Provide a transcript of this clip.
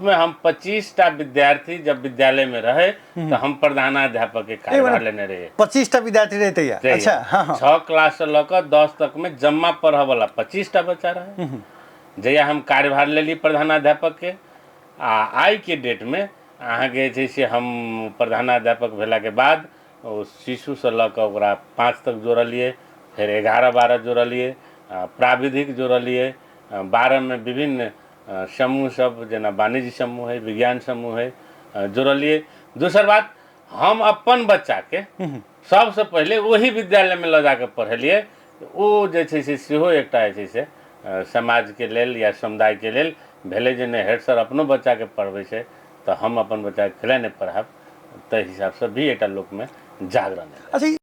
में हम 25 टा विद्यार्थी जब विद्यालय में रहे तो हम प्रधानाध्यापक के कार्यभार लेने रहे। 25 टा विद्यार्थी रहे तैया? अच्छा, हाँ हाँ। 6 क्लास से लऽ 10 तक में जम्मा पढ़ऽ वाला 25 टा बच्चा रहे जहिया हम कार्यभार लेली प्रधानाध्यापक के। आ आइ के डेट में अहाँके जे छै से हम प्रधानाध्यापक भेलाके बाद ओ शिशुसँ लऽ कऽ ओकरा 5 तक जोड़लियै, फेर 11 12 जोड़लियै, प्राविधिक जोड़लियै, 12 में विभिन्न समूह सब जेना वाणिज्य समूह है, विज्ञान समूह है, जोड़लियै। दोसर बात, हम अपन बच्चाके सबसँ पहिले ओही विद्यालयमे लऽ जाकऽ पढ़ेलियै। ओ जे छै से सेहो एकटा जे छै से समाजके लेल या समुदायके लेल भेलै जे नहि, हेड सर अपनो बच्चाके पढ़बै छै तऽ हम अपन बच्चाके कैला नहि पढ़ायब। ताहि हिसाबसँ भी एकटा लोकमे जागरण एलै। अच्छा।